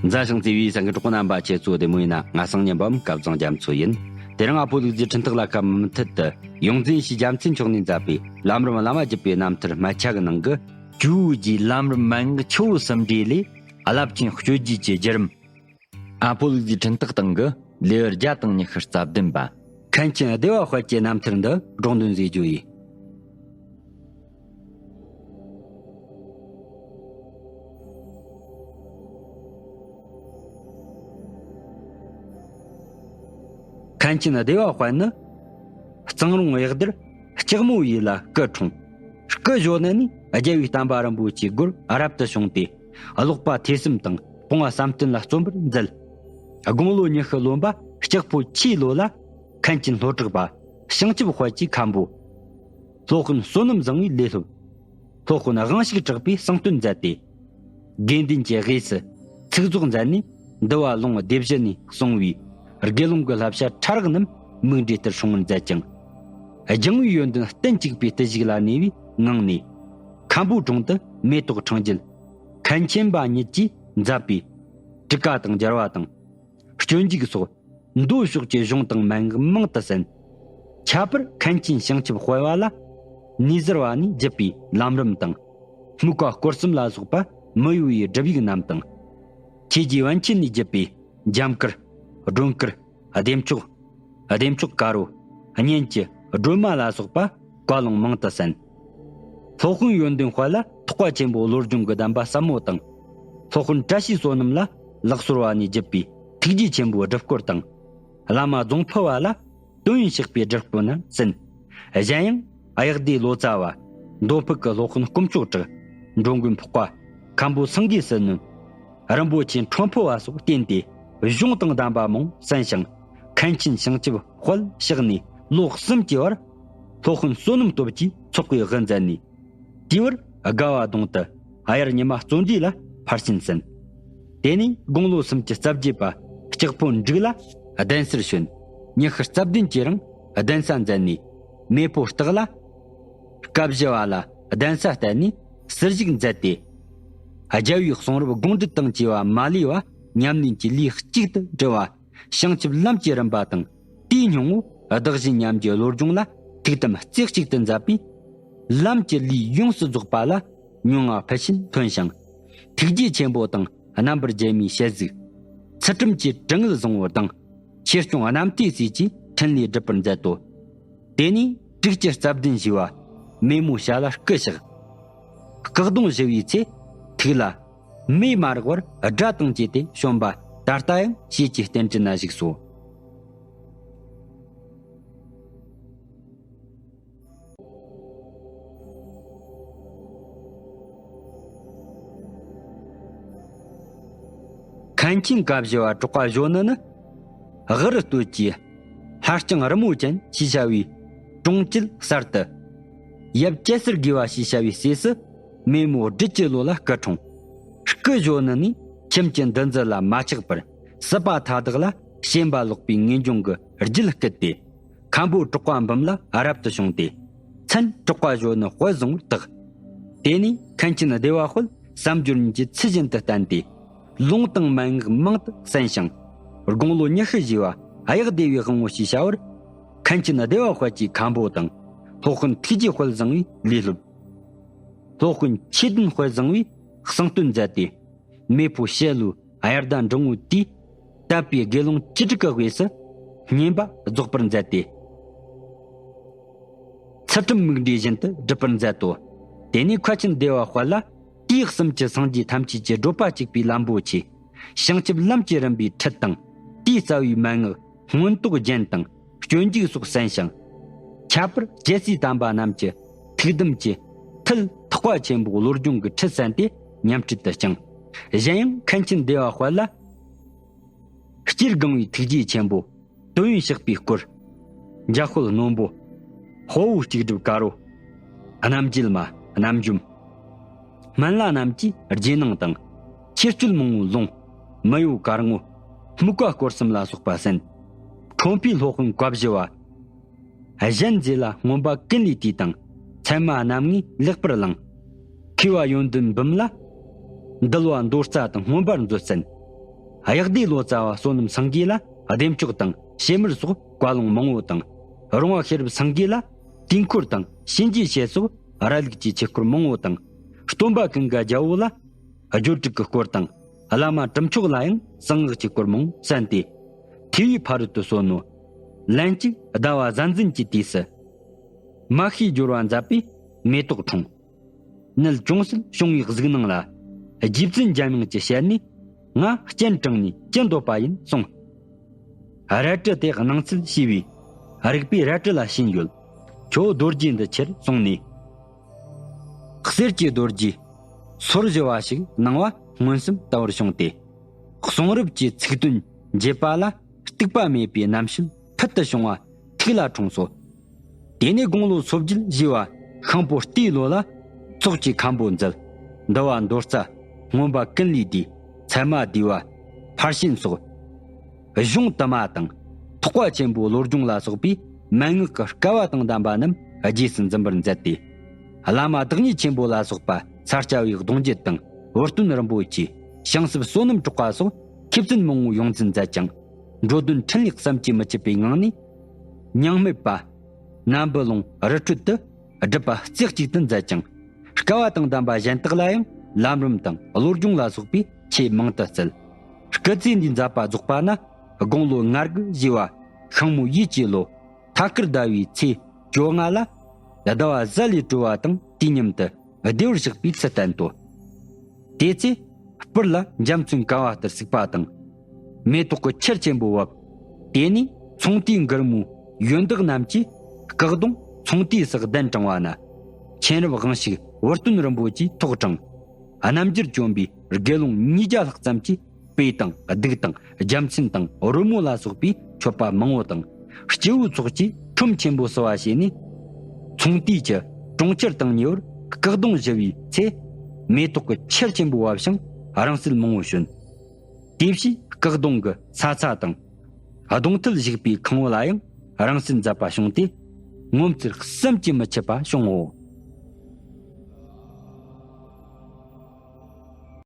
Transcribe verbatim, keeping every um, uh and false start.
མཛའ་ཞིང་བརྩེ་བའི་སེམས་ཀྱི་གྲོགས་པོ་རྣམ་པ། ཁྱེད་ཚོ་བདེ་མོ་ཡིན་ན། ང་སང་ཉིན་པའམ་སྐལ་བཟང་རྒྱ་མཚོ་ཡིན། དེ་རིང་ཨ་ཕོ་ལུག་རྫིའི་འཕྲིན་ཐག་ལ་ཁ་མུ་མཐུད་དུ་ཡོངས་འཛིན་ཡེ་ཤེས་རྒྱལ་མཚན་མཆོག་ནས་མཛད་པའི་ལམ་རིམ་བླ་མ་བརྒྱུད་པའི་རྣམ་ཐར་སྨད་ཆ་གི་ནང་གི། ཇོ་བོ་རྗེའི་ལམ་རིམ་མན་ངག་ཆུ་བོ་གསུམ་འདྲེས་ལས། རླབས་ཆེན་སྤྱོད་རྒྱུད་ཀྱི་བརྒྱུད་རིམ། ཨ་ཕོ་ལུག་རྫིའི་འཕྲིན་ཐག་སྟེང་གི་ལེའུ་བརྒྱ་དང་ཉི་ཤུ་རྩ་བདུན་པ། མཁན་ཆེན་བདེ་བ་དཔལ་གྱི་རྣམ་ཐར་འདི་སྒྲོག་འདོན་མཛད་རྒྱུ་ཡིན། མཁན་ཆེན་བདེ་བ་དཔལ་ནི། གཙང་རོང་གཡག་སྡེར་ལྕགས་མོ་ཡུལ་ལ་སྐུ་འཁྲུངས། སྐུ་གཞོན་ནུ་ནས་རྒྱལ་བའི་བསྟན་པ་རིན་པོ་ཆེའི་སྒོར་རབ་ཏུ་བྱུང་སྟེ། ཀློག་པ་ཐོས་བསམ་དང་སྤོང་བ་བསམ་གཏན་ལ་བརྩོན་པར་མཛད། དགུང་ལོ་ཉི་ཤུ་ལོན་པ་ལྕགས་ཕོ་ཆུའི་ལོ་ལ་མཁན་ཆེན་ལྷོ་བྲག་པ་བྱང་ཆུབ་དཔལ་གྱི་མཁན་པོ། སློབ་དཔོན་བསོད་ནམས་བཟང་བོའི་ལས་སློབ། སློབ་དཔོན་དབང་ཕྱུག་གྲགས་པའི་གསུང་སྟོན་མཛད་དེ། དགེ་འདུན་གྱི་དབུས་སུ་ཚིག་རྫོགས་མཛད་ནས། འདུལ་བ་ལུང་སྡེ་བཞི་ནས་གསུངས་པའི་དགེ་སློང་གི་བསླབ་བྱ་ཕྲ་རགས་རྣམས་མིག་འབྲས་ལྟར་སྲུང་བར་མཛད་ཅིང་། སྦྱང་བའི་ཡོན་ཏན་རྟེན་གཅིག་པའི་བརྟུལ་ཞུགས་ལ་གནས་པའི་ངང་ནས། མཁན་པོའི་དྲུང་དུ་མེ་ཏོག་འཕྲེང་རྒྱུད་མཁན་ཆེན་པ་ཉིད་ཀྱིས་མཛད་པའི་དྲུག་ཀ་དང་སྦྱར་བ་དང་། སྤྱོད་འཇུག་སོགས་མདོ་ཕྱོགས་ཀྱི་གཞུང་དང་མན་ངག་མང་དུ་གསན། ཁྱད་པར་མཁན་ཆེན་བྱང་ཆུབ་དཔལ་བ་ལ་ནས་ཟུར་པ་ནས་བརྒྱུད་པའི་ལམ་རིམ་དང་། སྨུག་པ་སྐོར་གསུམ་ལ་སོགས་པ་མི་གཡོ་བའི་སྒྲུབ་ཡིག་རྣམས་དང་། ཆོས་རྗེ་པཎ་ཆེན་ནས་བརྒྱུད་པའི་འཇམ་དཀར། སྒྲོལ་དཀར། བདེ་མཆོག། བདེ་མཆོག་དཀར་པོ། གཉན་གྱི་སྒྲོལ་མ་ལ་སོགས་པ་བཀའ་ལུང་མང་དུ་གསན། སློབ་དཔོན་ཡོན་ཏན་དཔལ་ལ་ཐེག་པ་ཆེན་པོའི་བློ་སྦྱོང་གི་གདམས་པ་ཟབ་མོ་དང་། སློབ་དཔོན་བཀྲ་ཤིས་བསོད་ནམས་ལ་ལག་སོར་པ་ནས་བརྒྱུད་པའི་ཐུགས་རྗེ་ཆེན་པོའི་སྒྲུབ་སྐོར་དང་། བླ་མ་རྫོང་ཕུ་བ་ལ་དོན་ཡོད་གཤེགས་པའི་སྒྲུབ་སྐོར་རྣམས་གསན། གཞན་ཡང་གཡག་སྡེ་ལོ་ཙཱ་བ། མདོ་ཕུག་གི་སློབ་དཔོན་དཀོན་མཆོག་གྲགས། འགྲོ་མགོན་འཕགས་པ། མཁན་པོ་སེང་གེ་ཟིལ་གནོན། རིན་པོ་ཆེ་ཁྲོན་ཕུ་བ་སོགས་བསྟེན་ཏེ། གཞུང་དང་གདམས་པ་མང་གསན་ཞིང་། མཁན་ཆེན་བྱང་ཆུབ་དཔལ་གཤེགས་ནས་ལོ་གསུམ་གྱི་བར། སློབ་དཔོན་བསོད་ནམས་སྟོབས་ཀྱིས་ཚོགས་པའི་དབུ་མཛད་ནས། དེའི་བར་དགའ་བ་གདོང་དུ་དབྱར་ཉི་མ་བརྩོན་འགྲུས་ལ་ཕར་ཕྱིན་ཟིན། དེ་ནས་དགུང་ལོ་སུམ་ཅུ་རྩ་བརྒྱད་པ་ལྕགས་ཕོ་འབྲུག་ལ་གདན་སར་བྱོན། ཉི་ཤུ་རྩ་བདུན་གྱི་རིང་གདན་ས་མཛད་ནས། མེ་ཕོ་སྟག་ལྷ། བཀའ་བཞི་བ་ལ་གདན་ས་གཏད་ནས་ཟུར་བཞུགས་མཛད་དེ། རྒྱལ་བའི་གསུང་རབ་དགོངས་འགྲེལ་དང་བཅས་པ་མ་ལུས་པ་ཉམས་ལེན་གྱི་ལུས་གཅིག་ཏུ་དྲིལ་བ། བྱང་ཆུབ་ལམ་གྱི་རིམ་པ་དང་དེའི་སྙིང་པོ་བདག་གཞན་མཉམ་བརྗེའི་བློ་སྦྱོང་ལ་ཐུགས་དམ་རྩེ་གཅིག་ཏུ་མཛད་པས། ལམ་གྱི་ལུས་ཡོངས་སུ་རྫོགས་པ་ལ་མྱོང་བ་ཕུལ་ཕྱིན་ཐོན་ཞིང་། ཐུགས་རྗེ་ཆེན་པོ་དང་རྣམ་པར་རྒྱལ་མའི་ཞལ་གཟིགས། ཚུལ་ཁྲིམས་ཀྱི་དྲི་ངད་བཟང་པོ་དང་། ཆོས་སྐྱོང་རྣམ་ཐོས་སྲས་ཀྱི་འཕྲིན་ལས་སྒྲུབ་པར་མཛད་དོ། དེ་ནས་དྲུག་ཅུ་རྩ་བདུན་བཞེས་པ་མེ་མོ་བྱ་ལ་སྐུ་གཤེགས། སྐུ་གདུང་བཞུ་བའི་ཚེ་ཐུགས་ལ་མེ་མ་རེག་པར་དགྲ་དང་བཅས་ཏེ་བྱོན་པ་ད་ལྟ་ཡང་ཞེས་ཀྱི་རྟེན་འབྲེལ་ན་བཞུགས་སོ། མཁན་ཆེན་བཀའ་བཞི་པ་གྲགས་པ་གཞོན་ནུ་ནི། དབུ་རུ་སྟོད་ཀྱི་ལྷ་ལྕང་རི་མོ་ཅན་ཞེས་བྱ་བའི་གྲོང་ཁྱེར་གསར་དུ། ཡབ་སྐྱ་སེར་དགེ་བ་ཞེས་བྱ་བའི་སྲས་སུ་མེ་མོ་སྦྲུལ་གྱི་ལོ་ལ་སྐུ་འཁྲུངས། སྐུ་གཞོན་ནུ་ནས་ཁྱིམ་གྱི་འདུ་འཛི་ལ་མ་ཆགས་པར། སྲིད་པ་མཐའ་དག་ལ་ཞེན་པ་ལོག་པའི་ངེས་འབྱུང་གི་རྒྱུད་བསྐུལ་ཏེ། མཁན་པོ་གྲགས་པ་འབུམ་ལ་རབ་ཏུ་བྱུང་སྟེ། མཚན་གྲགས་པ་གཞོན་ནུ་དཔལ་བཟང་པོར་བཏགས། དེ་ནས་མཁན་ཆེན་བདེ་བ་དཔལ་བསམ་སྦྱོར་གཉིས་ཀྱི་ཚུལ་བཞིན་དུ་བསྟན་ཏེ། ལུང་དང་མན་ངག་མང་དུ་གསན་ཞིང་། དགུང་ལོ་ཉི་ཤུ་བཞེས་པ་གཡག་སྡེ་བའི་དབང་པོ་ཞེས་བྱ་བར། མཁན་ཆེན་བདེ་བ་དཔལ་གྱི་མཁན་པོ་དང་། སློབ་དཔོན་ཐུགས་རྗེ་དཔལ་བཟང་པོའི་ལས་སློབ། སློབ་དཔོན་ཆོས་ལྡན་དཔལ་བཟང་པོའི་གསུང་སྟོན་མཛད་དེ། མེ་ཕོ་བྱ་ལོའི་དབྱར་ཟླ་འབྲིང་པོའི་དུས། དད་པའི་དགེ་སློང་བཅུ་དྲུག་གི་དབུས་སུ་བསྙེན་པ་རྫོགས་པར་མཛད་དེ། ཚུལ་ཁྲིམས་མིག་འབྲས་བཞིན་དུ་སྒྲུབ་པར་མཛད་དོ། དེ་ནས་མཁན་ཆེན་བདེ་བ་དཔལ་ལ་དུས་གསུམ་གྱི་སངས་རྒྱས་ཐམས་ཅད་ཀྱི་བགྲོད་པ་གཅིག་པའི་ལམ་པོ་ཆེ། བྱང་ཆུབ་ལམ་གྱི་རིམ་པའི་ཁྲིད་དང་། དེའི་རྩ་བའི་མན་ངག་མངོན་རྟོགས་རྒྱན་དང་སྤྱོད་འཇུག་སོགས་གསན་ཞིང་། ཁྱད་པར་རྒྱལ་སྲས་དམ་པ་རྣམས་ཀྱི་ཐུགས་དམ་གྱི་མཐིལ་ཐེག་པ་ཆེན་པོའི་བློ་སྦྱོང་གི་ཁྲིད་གསན་ཏེ་ཉམས་ཁྲིད་དུ་བསྐྱངས། གཞན་ཡང་མཁན་ཆེན་བདེ་བ་དཔལ་ལ། སྐྱེར་སྒང་པའི་ཐུགས་རྗེ་ཆེན་པོ། དོན་ཡོད་གཤེགས་པའི་སྐོར། འཇམ་དཔལ་རྣོན་པོ། དཔའ་བོ་སྐྱིགས་སྒྲིབ་དཀར་པོ། རྣམ་འབྱེད་མ། རྣམ་འཇོམས། སྨན་བླ་རྣམས་ཀྱི་རྗེས་གནང་དང་། ཁྱད་ཆོས་མང་པོའི་ལུང་། མི་གཡོ་གར་ངོ་། སྨུག་པ་སྐོར་གསུམ་ལ་སོགས་པ་གསན། ཁྲོན་པའི་སློབ་དཔོན་བཀའ་བཞི་པ། གཞན་མཛེས་ལ་མངོན་པ་ཀུན་ལས་བཏུས་དང་། ཚད་མ་རྣམ་ངེས་ལེགས་པར་བླངས། མཁས་པ་ཡོན་ཏན་འབུམ་ལ། འདུལ་བ་མདོ་རྩ་དང་མངོན་པར་མཛོད་གསན། གཡག་སྡེ་ལོ་ཙཱ་བ་བསོད་ནམས་སེང་གེ་ལ་བདེ་མཆོག་དང་ཕྱེ་མར་སོགས་བཀའ་ལུང་མང་བོ་དང་། རོང་བ་ཤེས་རབ་སེང་གེ་ལ་དུས་འཁོར་དང་གཤིན་རྗེ་ཆོས་སོགས་ར་ལུག་གི་ཆོས་སྐོར་མང་བོ་དང་། སྟོན་པ་ཀུན་དགའ་རྒྱལ་པོ་ལ་སྦྱོར་དྲུག་གི་སྐོར་དང་། བླ་མ་གྲུབ་མཆོག་ལ་ཡང་གསང་སྔགས་ཀྱི་སྐོར་མང་བོ་གསན་ཏེ། ཐེ་བའི་ཕ་རོལ་ཏུ་སོན་ནོ། ལན་གཅིག་ཟླ་བ་གཟའ་འཛིན་གྱི་དུས་སུ། མ་ཤེས་སྦྱོར་བ་མཛད་པའི་མེ་ཏོག་འཁྲུངས། ནད་ཅུང་ཟད་བྱུང་བའི་གཟུགས་སྣང་ལ། རྗེ་བཙུན་འཇམ་དབྱངས་ཀྱི་ཞལ་ནས། ང་སྤྱན་དྲངས་ནས་ཅི་འདོད་པ་ཡིན་གསུངས། རལ་གྲི་དེ་སྣང་ཚུལ་ཤེས་པས། རིག་པའི་རལ་གྲི་ལ་ཞེན་ཡོད། ཁྱོད་རྡོ་རྗེ་འདི་ཁྱེར་གསུངས་ནས། གསེར་གྱི་རྡོ་རྗེ་སོར་བཞི་བ་ཞིག་སྣང་བ་མངོན་སུམ་ལྟ་བུར་བྱུང་སྟེ། གསུང་རབ་ཀྱི་ཚིག་དོན་འབྱེད་པ་ལ་གཏུག་པ་མེད་པའི་རྣམ་དཔྱོད་ཕུལ་དུ་བྱུང་བ་ཐུགས་ལ་འཁྲུངས་སོ། དེ་ནས་དགུང་ལོ་སོ་བརྒྱད་བཞེས་པ་ཤིང་ཕོ་རྟའི་ལོ་ལ་ཚོགས་ཀྱི་མཁན་པོ་མཛད། འདུལ་བ་མདོ་རྩ། མངོན་པ་ཀུན་ལས་བདེ། ཚད་མ་བསྡུས་པ། ཕར་ཕྱིན་སོགས། གཞུང་དུ་མ་དང་། ཐེག་པ་ཆེན་པོའི་བློ་སྦྱོང་ལ་སོགས་པའི་མན་ངག་གི་སྐལ་བ་དང་ལྡན་པ་རྣམས་རྗེས་སུ་འཛིན་པར་མཛད་དེ། བླ་མ་བདག་ཉིད་ཆེན་པོ་ལ་སོགས་པ་ས་སྐྱ་པའི་གདུང་རྒྱུད་དང་། འུར་སྟོན་རིན་པོ་ཆེ། ཞིང་སྲིབ་བསོད་ནམས་གྲགས་པ་སོགས་མཁས་བཙུན་མང་པོ་ཡོངས་འཛིན་མཛད་ཅིང་། འགྲོ་དོན་འཕྲིན་ལས་བསམ་གྱིས་མི་ཁྱབ་པའི་ངང་ནས། མྱང་སྨད་པ། ནམ་བུ་ལུང་རི་ཁྲོད་དུ་སྒྲུབ་པ་རྩེ་གཅིག་ཏུ་མཛད་ཅིང་། སྐལ་བ་དང་ལྡན་པ་གཞན་དག་ལ་ཡང་ལམ་རིམ་དང་བློ་སྦྱོང་ལ་སོགས་པའི་ཆོས་མང་དུ་སྩལ། སྐུ་ཚེ་འདིའི་མཛད་པ་རྫོགས་པ་ན་དགུང་ལོ་ང་དགུ་བཞེས་པ་ཤིང་མོ་ཡོས་ཀྱི་ལོ། ཐ་སྐར་ཟླ་བའི་ཚེས་བཅོ་ལྔ་ལ། ཟླ་བ་གཟའ་ལས་གྲོལ་བ་དང་དུས་མཉམ་དུ་བདེ་བར་གཤེགས་པའི་ཚུལ་བསྟན་ཏོ། དེ་ཚེ་སྤུར་ལ་འཇའ་ཚོན་གང་བ་ལྟར་བརྩིགས་པ་དང་། མེ་ཏོག་གི་ཆར་ཆེན་པོ་བབས། དེ་ནས་ཚོང་དུས་མགུར་མོའི་ཡོན་བདག་རྣམས་ཀྱིས་སྐུ་གདུང་ཚོང་དུས་སུ་གདན་དྲངས་པ་ན། མཁྱེན་རབ་དབང་ཕྱུག་འུར་སྟོན་རིན་པོ་ཆེས་ཐོག་དྲངས། རྣམ་འགྱུར་བཅོམ་པའི་དགེ་སློང་ཉིས་བརྒྱ་ལྷག་ཙམ་གྱིས་དཔེ་དང་གདུགས་དང་རྒྱལ་མཚན་དང་རོལ་མོ་ལ་སོགས་པའི་མཆོད་པ་མང་པོ་དང་། སྐྱེ་བོའི་ཚོགས་ཀྱིས་ཁྲོམ་ཆེན་པོ་བསུ་བ་བྱས་ནས། ཚོང་དུས་ཀྱི་གྲོང་ཁྱེར་དང་ཉེ་བར་སྐུ་གདུང་བཞུ་བའི་ཚེ། མེ་ཏོག་གི་ཆར་ཆེན་པོ་བབས་ཤིང་རིང་བསྲེལ་མང་པོ་བྱོན། དེ་བཞིན་སྐུ་གདུང་གི་ས་ཚ་དང་། གདུང་ཐལ་བཞུགས་པའི་ཁང་བུ་ལ་ཡང་རིང་བསྲེལ་མཛད་པ་བྱུང་སྟེ། ངོ་མཚར་བསམ་གྱིས་མི་ཁྱབ་པ་བྱུང་ངོ་།